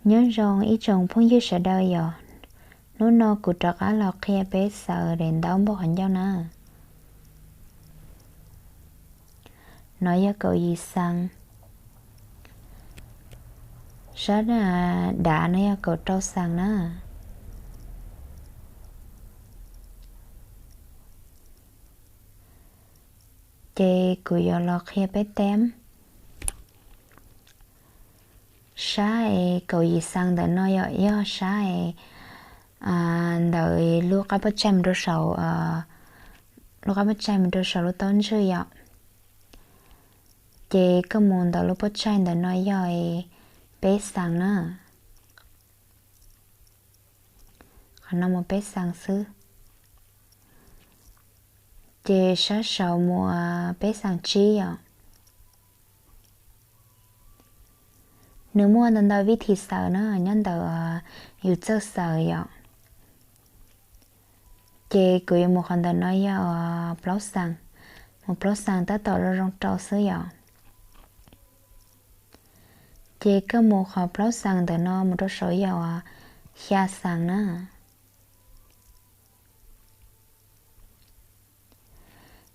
Nyob zoo ib tsoom phooj ywg sawv daws yom, hnub no kuv rov qab los qhia peb xaws daim ntaub npog qhov ncauj na. No yog kaum yim xees, sab dav no yog kaum rau xees na. Ces kuv yuav los qhia peb teb. Sab es kaum yim xees ntawm no yom, yog sab es ntawm lub qab pob tsaig mus rau saum, lub qab pob tsaig mus rau saum lub taub ntswg yom. Ces koj mus ntawm lub pob tsaig ntawm no yog peb xees na. Qhov no mus peb xees xwb. Ces sab saud mus peb xees tsib yom. Nws muaj ntau ntau vib thi xaws na, nyob ntawm yus txawj xaws yom. Ces kuv yuav mus qhov ntawm no yog plaub xees, mus plaub xees tab tom zoo zoo rau xwb yom. Ces koj mus qhov plaub xees ntawm no mus rau saud yog xya xees na.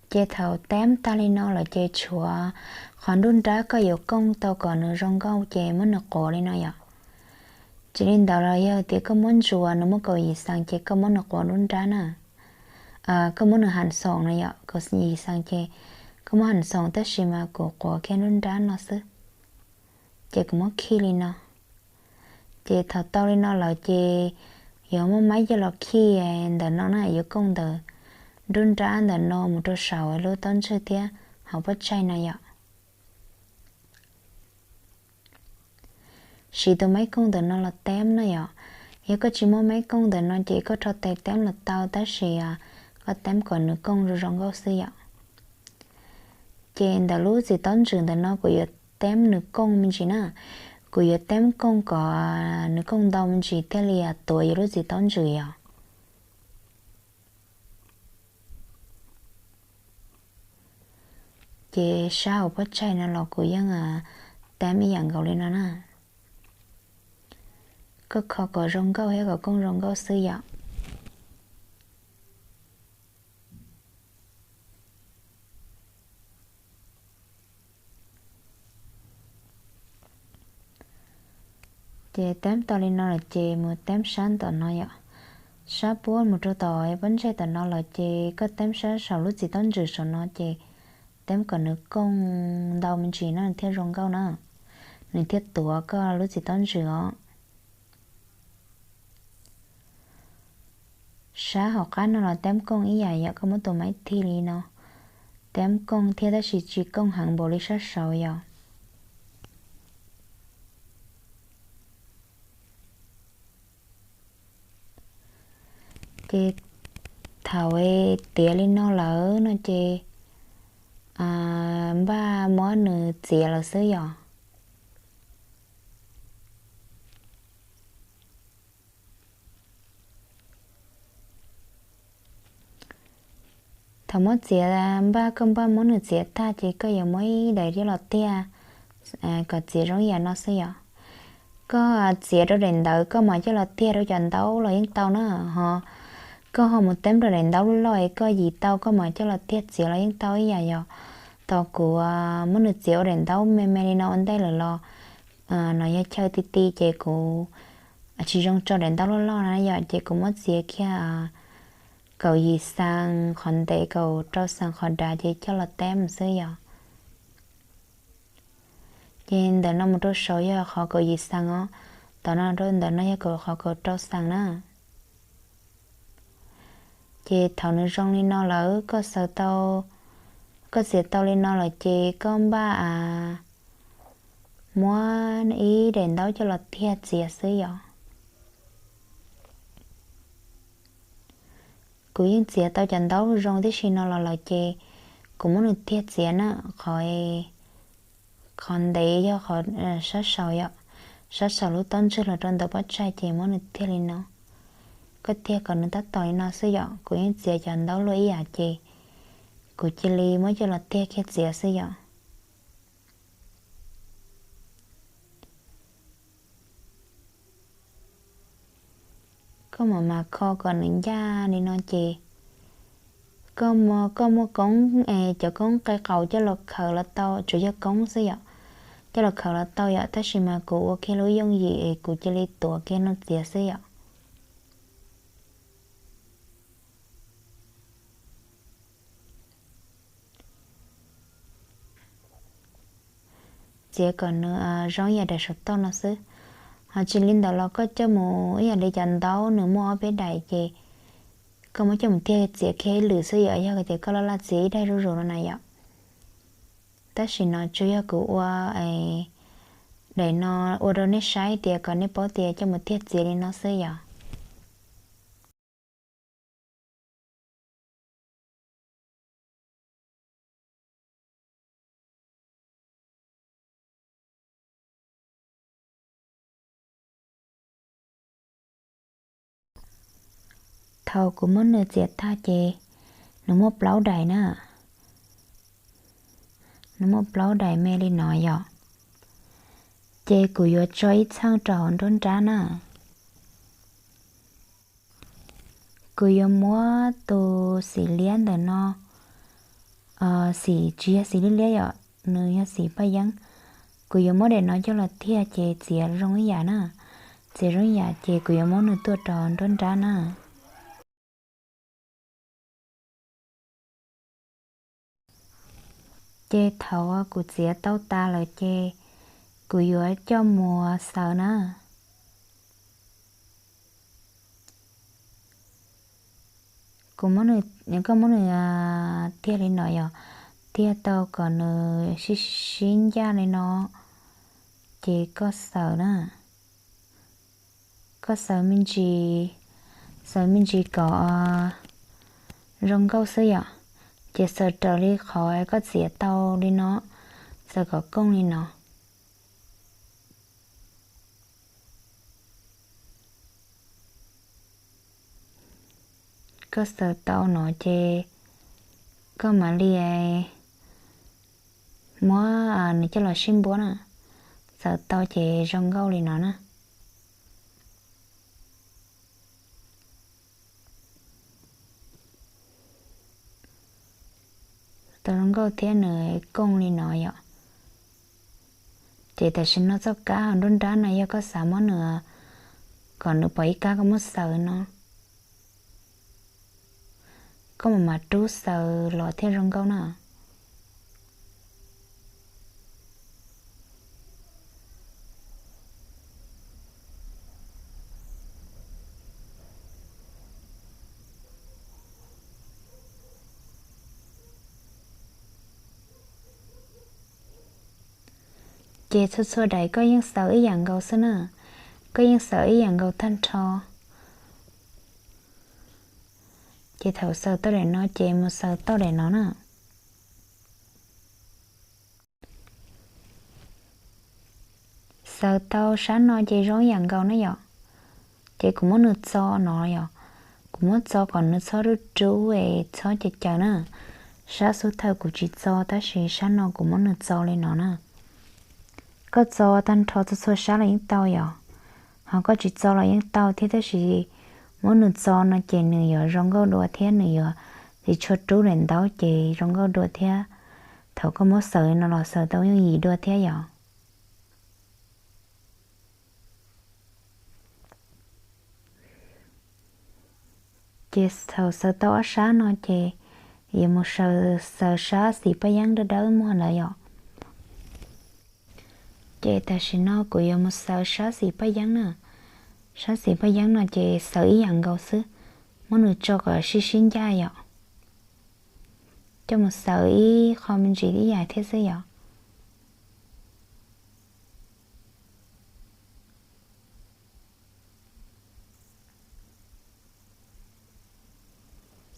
Ces thaum teb tag li no lawm ces tshuav qhov nruab nrab koj yuav kooj tau kom nws zoo nkauj ces muab nws quav li no yom. Tsis li ntawd los yog tias koj muab ntsuas nws muaj kaum yim xees ces koj muab nws quav nruab nrab na. Koj muab nws ham xoom no yom, kaum yim xees ces koj muab ham xoom tab sis mas kuv quav kiag nruab nrab no xwb. Ces kuv muab khij li no. Ces thaum tau li no lawm ces yuav muab maib coj los khij ntawm no na, yuav kooj ntawm nruab nrab ntawm no mus rau saum lub taub ntswg thiab hauv pob tsaig no yom. Siv tus maib kooj ntawm no los teb na yom. Yog koj tsis muaj maib kooj ntawm no ces koj rho tes teb los tau tab sis koj teb kom nws kooj zoo zoo nkauj xwb yom. Ces ntawm lub txiv taub ntswg ntawm no kuv yuav teb nws kooj me ntsis na. Kuv yuav teb kooj kom nws kooj ntau me ntsis thiaj li tuav yus lub txiv taub ntswg yom. Ces sab hauv pob tsaig no los kuv yeej teb ib yam nkaus li no na. Koj kho kom zoo nkauj thiab kom kooj zoo nkauj xwb yom. Ces teb tau li no lawm ces mus teb sab tom no yom. Sab puab mus rau tom pob ntseg tom no lawm ces koj teb sab saum lub txiv taub ntswg saum no ces teb kom nws kooj ntau me ntsis no nws thiaj zoo nkauj na, nws thiaj tuav koj lub txiv taub ntswg os. Sab hauv qab no los teb kooj ib yam yom, koj muab tus maib thi li no, teb kooj thiab tab sis tsis kooj heev npaum li sab saud yom. Ces thaum tiav li no lawm no ces npaj muab nws txiav lawm xwb yom. Thaum muab txiav, npaj koj npaj muab nws txiav tag ces koj yuav muab ib daim coj los tiag kom txiav zoo ib yam no xwb yom. Koj txiav rau daim ntawv koj mam coj los tiag rau cov ntaub los yeej tau na, ho koj ho mus teb rau daim ntaub loj loj es koj yim tau koj mam coj los tiag txiav los yeej tau ib yam yom. Tau kuv muab nws txiav ua daim ntaub me me li no ua ntej lawm los no yog chaw ti ti ces kuv tsis zoo tso daim ntaub loj loj na yom, ces kuv muab txiav kiag kaum yim xees qhov ntev, kaum rau xees qhov dav ces coj los teb xwb yom. Ces ntawm no mus rau saud yog qhov kaum yim xees os, tom no rau ntawm no yog kaum, qhov kaum rau xees na. Ces thaum nws zoo li no lawm, koj xaws tau, koj txiav tau li no lawm ces koj npaj muab ib daim ntaub coj los tiag txiav xwb yom. Kuv yeej txiav tau cov ntaub zoo tib si no los lawm ces kuv muab nws tiag txiav na. Qhov, qhov ntev yog qhov sab saud yom, sab saud lub taub ntswg los rau ntawm pob tsaig ces muab nws tiag li no. Koj tiag kom nws tab tom li no xwb yom, kuv yeej txiav cov ntaub luaj ib yam ces kuv cia li muab coj los tiag kiag txiav xwb yom. Koj mam mas kho kom nws ncaj li no ces koj, koj muaj koob es cov koob qe qaus coj los khaws los tau, tsuas yog koob xwb yom. Coj los khaws los tau yom, tab sis mas kuv ua kiag lub yooj yim es kuv cia li tuav kiag no txiav xwb yom. Txiav kom nws zoo ib yam daim saum toj no xwb. Ho tsis li ntawd los koj coj mus ib yam li cov ntaub nws muaj ob peb daim ces koj muab coj mus tiag txiav kiag ib lwm xwb yom, yog tias koj laj laj txiav ib daim zuj zus no na yom. Tab sis no tsuas yog kuv ua daim no ua rau nej saib tias kom nej paub tias coj mus tiag txiav li no xwb yom. Thaum kuv muab nws txiav tag ces nws muaj plaub daim na. Nws muaj plaub daim me li no yom. Ces kuv yuav tso ib txheej rau hauv nruab nrab na. Kuv yuav muab tus xim liab ntawm no, xim tsis yog xim liab liab yom, nws yog xim paj yeeb. Kuv yuav muab daim no coj los tiag ces txiav zoo ib yam na. Txiav zoo ib yam ces kuv yuav muab nws tuaj rau nruab nrab na. Ces thaum kuv txiav tau tas lawm ces kuv yuav coj mus xaws na. Kuv, koj muab nws tiag li no yom, tiag tau kom nws sib sib ncaj li no, ces koj xaws na. Koj xaws me ntsis, xaws me ntsis kom zoo nkauj xwb yom. Ces xaws raws li qhov koj txiav tau li no, xaws kom kooj li no. Koj xaws tau no ces koj mam li muab nws coj los sib npuab na. Xaws tau ces zoo nkauj li no na. Tau zoo nkauj thiab nws kooj li no yom. Ces tam sim no txoj kab hauv nruab nrab no yog koj xav muab nws kom nws pom ib kab koj muab xaws no, koj mam mam rub xaws los thiaj zoo nkauj na. Ces txhua txhua daim koj yeej xaws ib yam nkaus xwb na, koj yeej xaws ib yam nkaus tag nrho. Ces thaum xaws tau daim no ces mus xaws tau daim no na. Xaws tau sab no ces zoo ib yam nkaus na yom. Ces kuv muab nws txo no yom, kuv muab txo kom nws txhob rub rub es txhob caws caws na. Sab xub thawj kuv tsis txo tab sis sab no kuv muab nws txo li no na. Koj txo tag nrho txhua txhua sab los yeej tau yom, ho koj tsis txo los yeej tau thiab tab sis muab nws txo no ces nws yuav zoo nkauj dua thiab nws yuav tsis tshua rub daim ntaub ces zoo nkauj dua thiab. Thaum koj muab xaws no los xaws tau yooj yim dua thiab yom. Ces thaum xaws tau ob sab no ces yuav mus xaws sab xim paj yeeb dawb dawb muag ntawd yom. Ces tam sim no kuv yuav mus xaws sab xim paj yeeb na. Sab xim paj yeeb no ces xaws ib yam nkaus xwb, muab nws tso kom sib sib ncaj yom. Coj mus xaws ib qho me ntsis ib yam thiab xwb yom.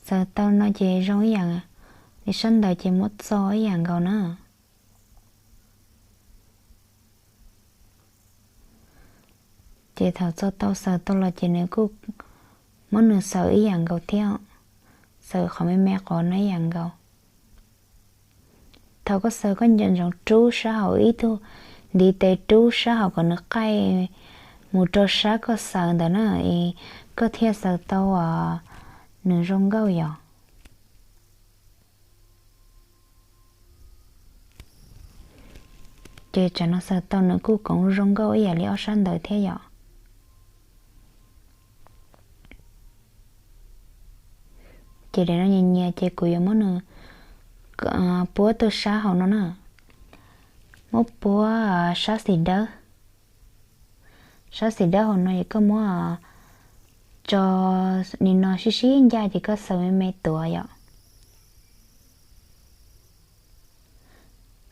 Xaws tau no ces zoo ib yam li sab ntawd ces muab txo ib yam nkaus na. Ces thaum txo tau xaws tau los ces nws kuj muab nws xaws ib yam nkaus thiab, xaws qhov me me qhov no ib yam nkaus. Thaum koj xaws koj nco ntsoov rub sab hauv ib tug ntiv tes, rub sab hauv kom nws qaij mus rau sab koj xaws ntawd na, es koj thiaj xaws tau nws zoo nkauj yom. Ces tsam no xaws tau nws kuj koom zoo nkauj ib yam li ob sab ntawd thiab yom. Ces daim no nyias nyias ces kuv yuav muab nws puab tuaj sab hauv no na. Muab puab sab xim dawb. Sab xim dawb hauv no es koj muab tso li no sib sib ncaj ces koj xaws me me tuav yom.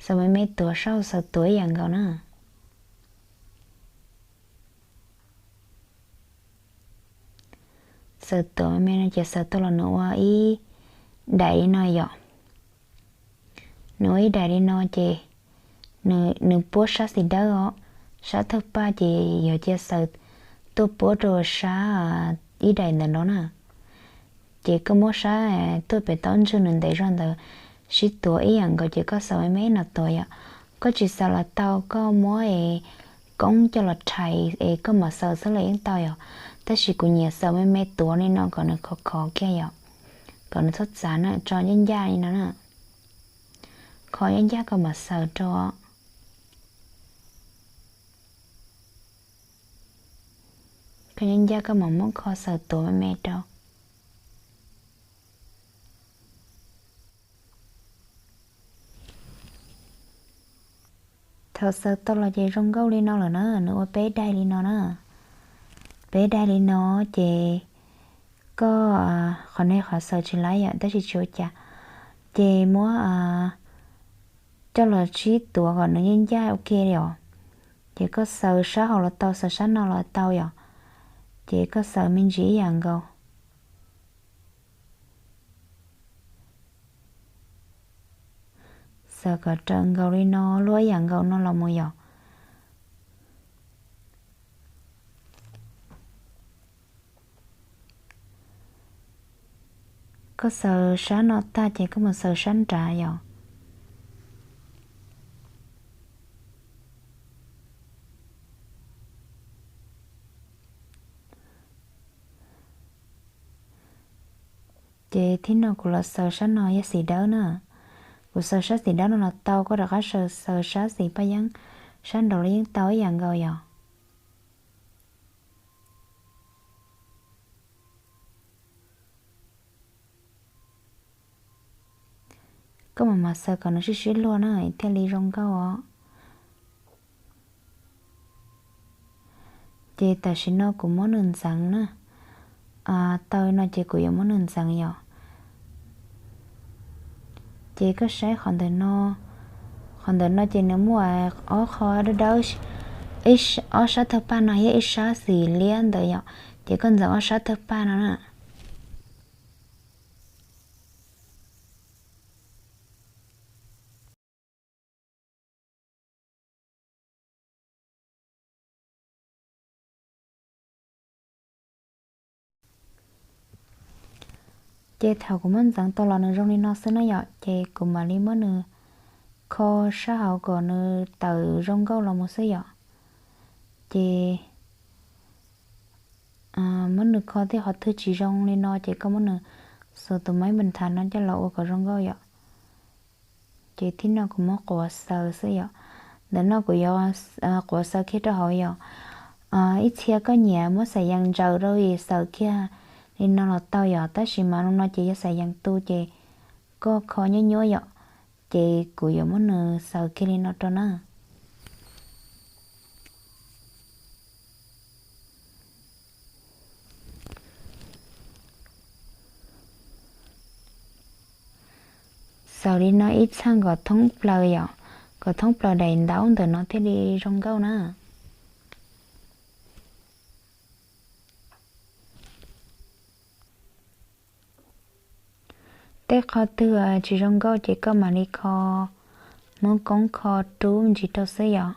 Xaws me me tuav, sab hauv xaws tuav ib yam nkaus na. Xaws tuav me me no ces xaws tau los nws ua ib daim li no yom. Nws ua ib daim li no ces nws puab sab xim dawb os, sab thawj paj ces yog cia xaws tuaj puab rau sab ib daim ntawm no na. Ces koj muab sab tuaj pem taub ntswg nws ntev zog ntawd sib tuav ib yam nkaus ces koj xaws me me no tuav yom. Koj tsis xaws los tau, koj muab es koob coj los rhais es koj mam xaws xwb los yeej tau yom. Tab sis kuv nyiam xaws me me tuav li no kom nws khov khov kiag yom, kom nws txhob txav na, tso ncaj ncaj li no na. Kho ncaj ncaj koj mam xaws rau. Kho ncaj ncaj koj mam muab kho xaws tuav me me rau. Thaum xaws tau los ces zoo nkauj li no lawm na, nws ua peb daim li no na. Peb daim li no ces koj, qhov no qhov xaws tsis laib yom, tab sis tsis ua cas. Ces muab coj los sib tuav kom nws ncaj ncaj ua ke li os. Ces koj xaws sab hauv los tau, xaws sab no los tau yom. Ces koj xaws me ntsis ib yam nkaus. Xaws kom raws nkaus li no, luaj ib yam nkaus no los mus yom. Koj xaws sab no tag ces koj mus xaws sab nrad yom. Ces thib no kuv los xaws sab no yog xim dawb na. Kuv xaws sab xim dawb no los tau, koj rov qab xaws, xaws sab xim paj yeeb sab nraud los yeej tau ib yam nkaus yom. Koj mam mam xaws kom nws sib sib luag na thiaj li zoo nkauj os. Ces tam sim no kuv muab nws ntxeev na. Taw no ces kuv yuav muab nws ntxeev yom. Ces koj saib qhov ntawm no, qhov ntawm no ces nws muaj ob qho dawb dawb, ob sab thawj paj no thiab ib sab xim liab ntawd yom. Ces koj ntxeev ob sab thawj paj no na. Ces thaum kuv muab ntxeev tau los nws zoo li no xwb na yom, ces kuv mam li muab nws kho sab hauv kom nws tawm zoo nkauj los mus xwb yom. Ces muab nws kho tej qhov twg tsis zoo li no ces koj muab nws xuas tus maib npas thav no coj los ua kom zoo nkauj yom. Ces thib no kuv muab quav xaws xwb yom. Ntawm no kuv yuav quav xaws kiag rau hauv yom. Ib txhia koj nyiam muab xais yees ntsaws rau es xaws kiag li no los tau yom, tab sis mas no ces yog xais yees tu ces koj kho nyuab nyuab yom. Ces kuv yuav muab nws xaws kiag li no rau na. Xaws li no ib txheej kom thoob plaws yom, kom thoob plaws daim ntaub ntawm no thiaj li zoo nkauj na. Tej qhov twg tsis zoo nkauj ces koj mam li kho, muab koob kho rub me ntsis rau xwb yom.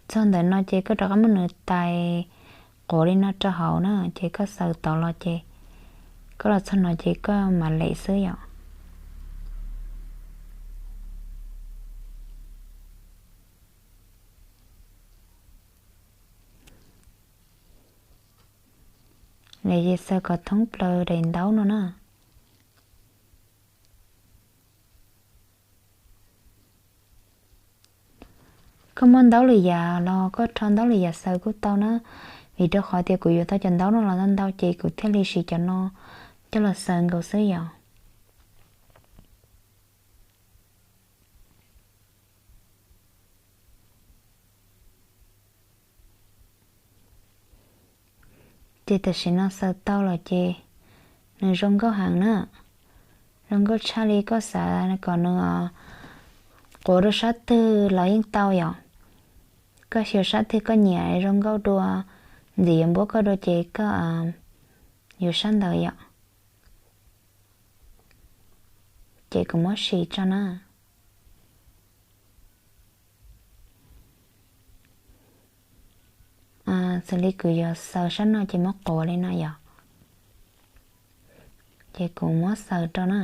Txog ntawm no ces koj rov qab muab nws tais quav li no rau hauv na, ces koj xaws tod los ces koj los txog no ces koj mam lem xwb yom. Ces xaws kom thoob plaws daim ntaub no na. Koj muab ntaub lwm yam los koj rho ntaub lwm yam xaws kuj tau na, vim rau qhov tias kuv yuav tau cov ntaub no los ntau ntau ces kuv thiaj li siv cov no coj los xaws nkaus xwb yom. Ces tam sim no xaws tau lawm ces nws zoo nkauj heev na, zoo nkauj tshaj li koj xav kom nws quav rau sab twg los yeej tau yom. Koj xyaw sab twg koj nyiam zoo nkauj dua, ntxim yuav npuab koj dua ces koj yuav sab ntawd yom. Ces kuv muab sim tso na. Xws li kuv yuav xaws sab no ces muab quav li no yom. Ces kuv muab xaws rau na.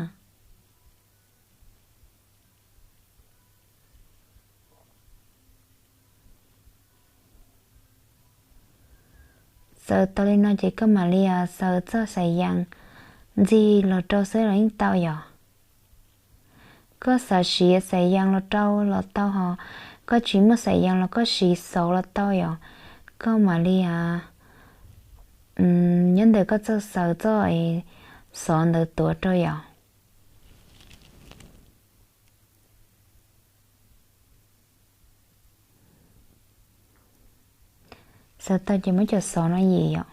Xaws tau li no ces koj mam li xaws txoj xaim yas ntxig los rau xwb los yeej tau yom. Koj xav siv xaim yas los rau los tau hos, koj tsis muaj xaim yas los koj siv xov los tau yom. Koj mam li nyob ntawm koj txawj xaws txoj xov ntawd tuav rau yom. Xaws tau ces muab cov xov no yim yom.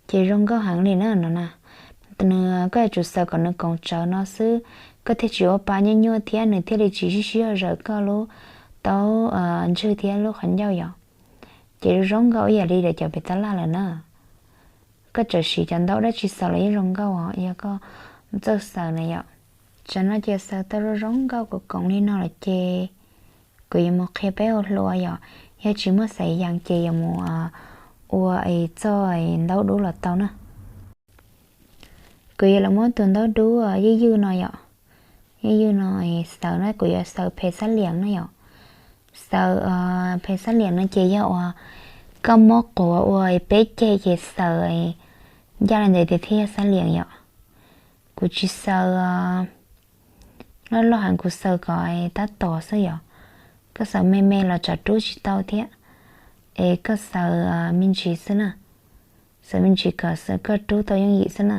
Ces zoo nkauj heev li na no na. Nws koj yuav tsum xaws kom nws koom tsawv no xwb, koj thiaj tsis ua pa nyuaj nyuaj thiab nws thiaj li tsis sib sib zawm koj lub taub ntswg thiab lub qhov ncauj yom. Ces zoo nkauj ib yam li daim cov pem tab laj lawm na. Koj txawm siv cov ntaub dab tsi xaws los yeej zoo nkauj os, yog koj txawj xaws na yom. Tsam no ces xaws tau zoo zoo nkauj koom koom li no lawm ces kuv yuav mus qhia peb ua hlua yom. Yog tsis muaj xaim yas ces yuav mus ua txoj ntaub dub los tau na. Kuv yuav los muab tus ntaub dub ywj ywj no yom, ywj ywj no xaws na, kuv yuav xaws phem xab liam na yom. Xaws phem xab liam no ces yog uas koj muab quav ua peb ceg ces xaws ncaj li ntawd tias thiaj yog xab liam yom. Kuv tsis xaws loj loj heev, kuv xaws kom tab tom xwb yom. Koj xaws me me los tsam rub tsis tau thiab, es koj xaws me ntsis xwb na. Xaws me ntsis kom koj rub tau yooj yim xwb na.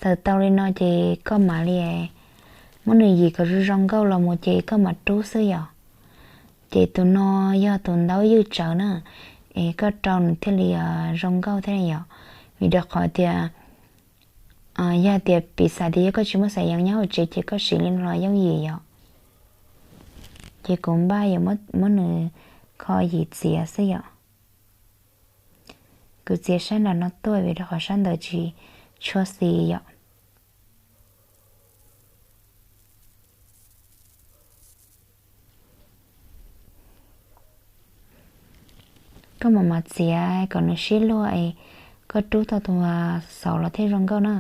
Xaws tau li no ces koj mam li muab nws yim kom zoo zoo nkauj los mus ces koj mam rub xwb yom. Ces tus no yog tus ntaub ywj tsawv na, es koj rau nws thiaj li zoo nkauj thiab yom. Vim rau qhov tias yog tias piv xam tias yog koj tsis muaj xaim yas nyob hauv tsev ces koj siv li no los yooj yim yom. Ces kuv npaj yuav muab nws kho yim txiav xwb yom. Kuv txiav sab nram no tuaj vim rau qhov sab ntawd tsis tshua xis yom. Koj mam mam txiav kom nws sib luag es koj rub tau tus xauv los thiaj zoo nkauj na.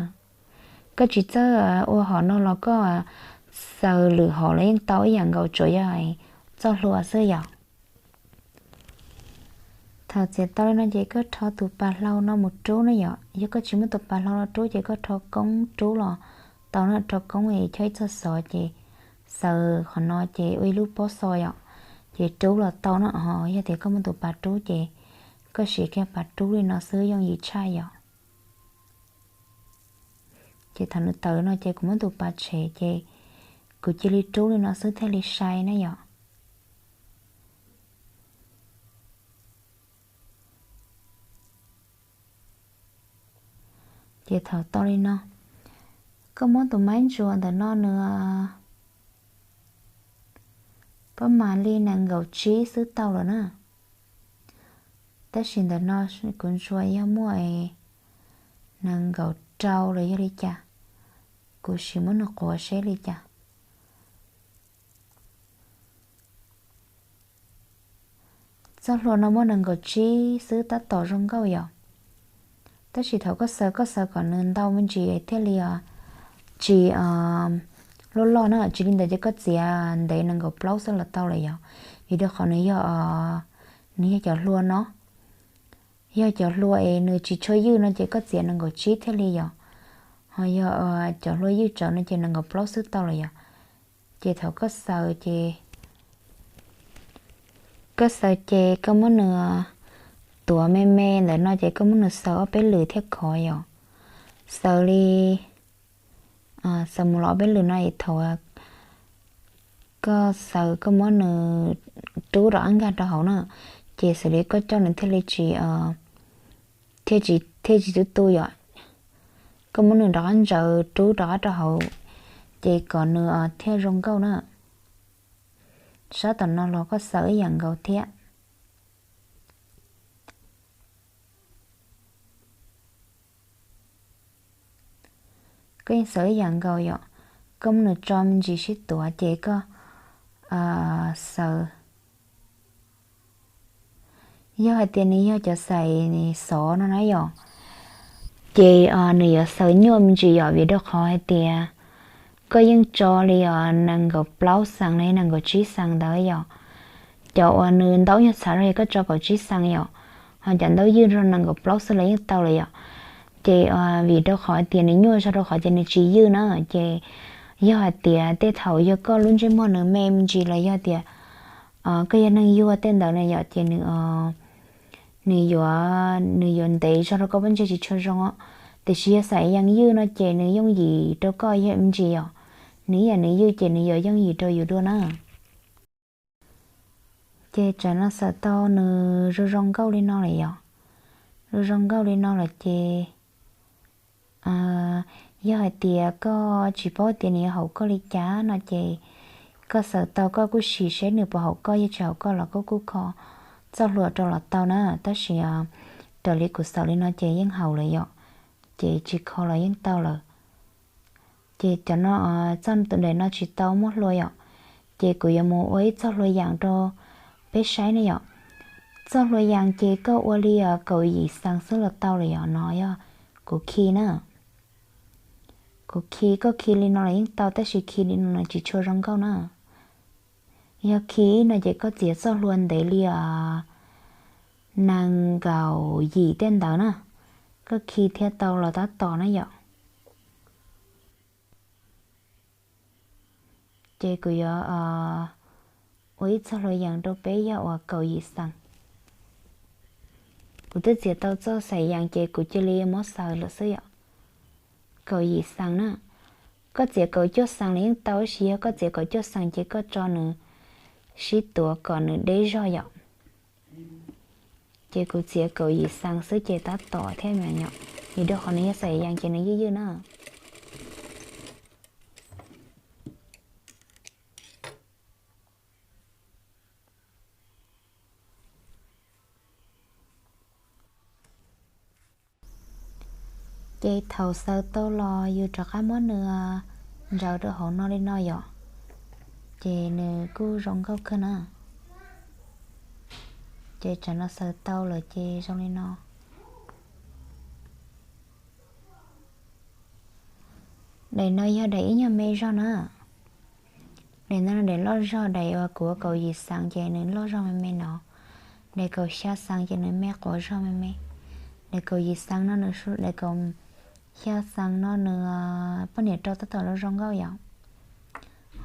Koj tsis txawj ua hom no los koj xaws lwm hom los yeej tau ib yam nkaus, tsuas yog txoj hlua xwb yom. Thaum txiav tau li no ces koj rho tus pas hlau no mus rub na yom. Yog koj tsis muaj tus pas hlau no rub ces koj rho koob rub los tau na, rho koob es chob ib txoj xov ces xaws qhov no ces ua ib lub pob xo yom, ces rub los tau na. Ho yog tias koj muaj tus pas rub ces koj siv kiag pas rub li no xwb yooj yim tshaj yom. Ces thaum nws tawm no ces kuv muab tus pas tshem ces kuv cia li rub li no xwb thiaj li sai na yom. Ces thaum tau li no, koj muab tus maib ntsuas ntawm no nws pab mas li nees nkaum tsib xwb tau lawm na. Tab sis ntawm no kuv ntsuas yog muaj nees nkaum rau los yog li cas, kuv sim muab nws quav seb li cas. Txoj hlua no muaj nees nkaum tsib xwb tab tom zoo nkauj yom. Tab sis thaum koj xaws, koj xaws kom nws ntau me ntsis thiaj li tsis loj loj na, tsis li ntawd ces koj txiav ntev nees nkaum plaub xwb los tau lawm yom. Vim rau qhov nws yog Nws yog cov hlua no, yog cov hlua es nws tsis tshua ywj no ces koj txiav nees nkaum tsib thiaj li yom. Ho yog cov hlua ywj tsawv no ces nees nkaum plaub xwb tau lawm yom. Ces thaum koj xaws ces, koj xaws ces koj muab nws tuav me me ntawm no ces koj muab nws xaws ob peb lwm thiaj khov yom. Xaws li, xaws mus los ob peb lwm no es thaum koj xaws koj muab nws rub rov qab nkag rau hauv na, ces xws li koj coj nws thiaj li tsis, thiaj tsis, thiaj tsis tu tu yom. Koj muab nws rov qab ntsaws rub rov qab rau hauv ces kom nws thiaj zoo nkauj na. Sab tom no los koj xaws ib yam nkaus thiab. Koj yeej xaws ib yam nkaus yom. Koj muab nws tso me ntsis sib tuav ces koj xaws. Yog hais tias nws yog cov xaim xov no na yom, ces nws yuav xaws nyuaj me ntsis yom, vim rau qhov hais tias koj yeej tso li os nees nkaum plaub xees los nees nkaum tsib xees ntawd yom. Cov uas nws ntaub nyuag txhav los yog koj tso kaum tsib xees yom, ho cov ntaub ywj rau nees nkaum plaub xwb los yeej tau lawm yom. Ces vim rau qhov tias nws nyuaj zog rau qhov tias nws tsis ywj na, ces yog hais tias tej thaum yog koj lub ntsej muag nws me me ntsis los yog tias koj yog neeg yuag tej ntawd na yom, ces nws, nws yuav, nws yuav ntev zog rau koj pob ntseg tsis tshua zoo os. Tiam sis yog xaim yas ywj no ces nws yooj yim rau koj yog me ntsis yom. Nws ib yam nws ywj ces nws yuav yooj yim rau yus dua na. Ces tsam no xaws tau nws zoo zoo nkauj li no lawm yom. Zoo zoo nkauj li no lawm ces yog hais tias koj tsis paub tias nws yuav haum koj li cas no ces koj xaws tau koj kuj sim seb nws puas haum koj, yog tsis haum koj los koj kuj kho txoj hlua rau los tau na. Tab sis raws li kuv xaws li no ces yeej haum lawm yom, ces tsis kho los yeej tau lawm. Ces cov no, txoj tus daim no tsis tau muaj hlua yom, ces kuv yuav mus ua ib txoj hlua yas rau peb saib ne yom. Txoj hlua yas ces koj ua li kaum yim xees xwb los tau lawm yom. No yog kuv khi na. Kuv khi, koj khi li no los yeej tau tab sis khi li no tsis tshua zoo nkauj na. Yog khi no ces koj txiav txoj hlua ntev li nees nkaum yim tej ntawd na, koj khi thiaj tau los tab tom na yom. Ces kuv yuav ua ib txoj hlua yas rau peb yog uas kaum yim xees. Kuv twb txiav tau txoj xaim yas ces kuv cia li muab xaws lawm xwb yom. Kaum yim xees na, koj txiav kaum cuaj xees los yeej tau, tab sis yog koj txiav kaum cuaj xees ces koj tso nws sib tuav kom nws deb zog yom. Ces kuv txiav kaum yim xees xwb ces tab tom thiab mas yom, vim rau qhov nws yog xaim yas ces nws ywj ywj na. Ces thaum xaws tau los yus rov qab muab nws ntsaws rau hauv no li no yom, ces nws kuj zoo nkauj kawg na. Ces tsam no xaws tau lawm ces zoo li no. Daim no yog daim ib nyuag me zog na. Daim no daim loj zog, daim uas kuv ua kaum yim xees ces nws loj zog me me no. Daim kaum xya xees ces nws me quav zog me me. Daim kaum yim xees no nws, daim kaum xya xees no nws poj niam rau tab tom los zoo nkauj yom.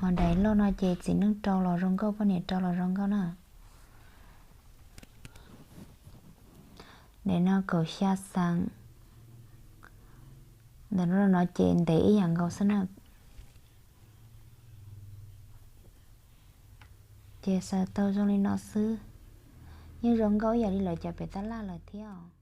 Ho daim loj no ces txiv neej rau los zoo nkauj, poj niam rau los zoo nkauj na. Daim no kaum xya xees, ntawm no ces ntev ib yam nkaus xwb na. Ces xaws tau zoo li no xwb, yeej zoo nkauj ib yam li lawv cov pem tab laj lawm thiab.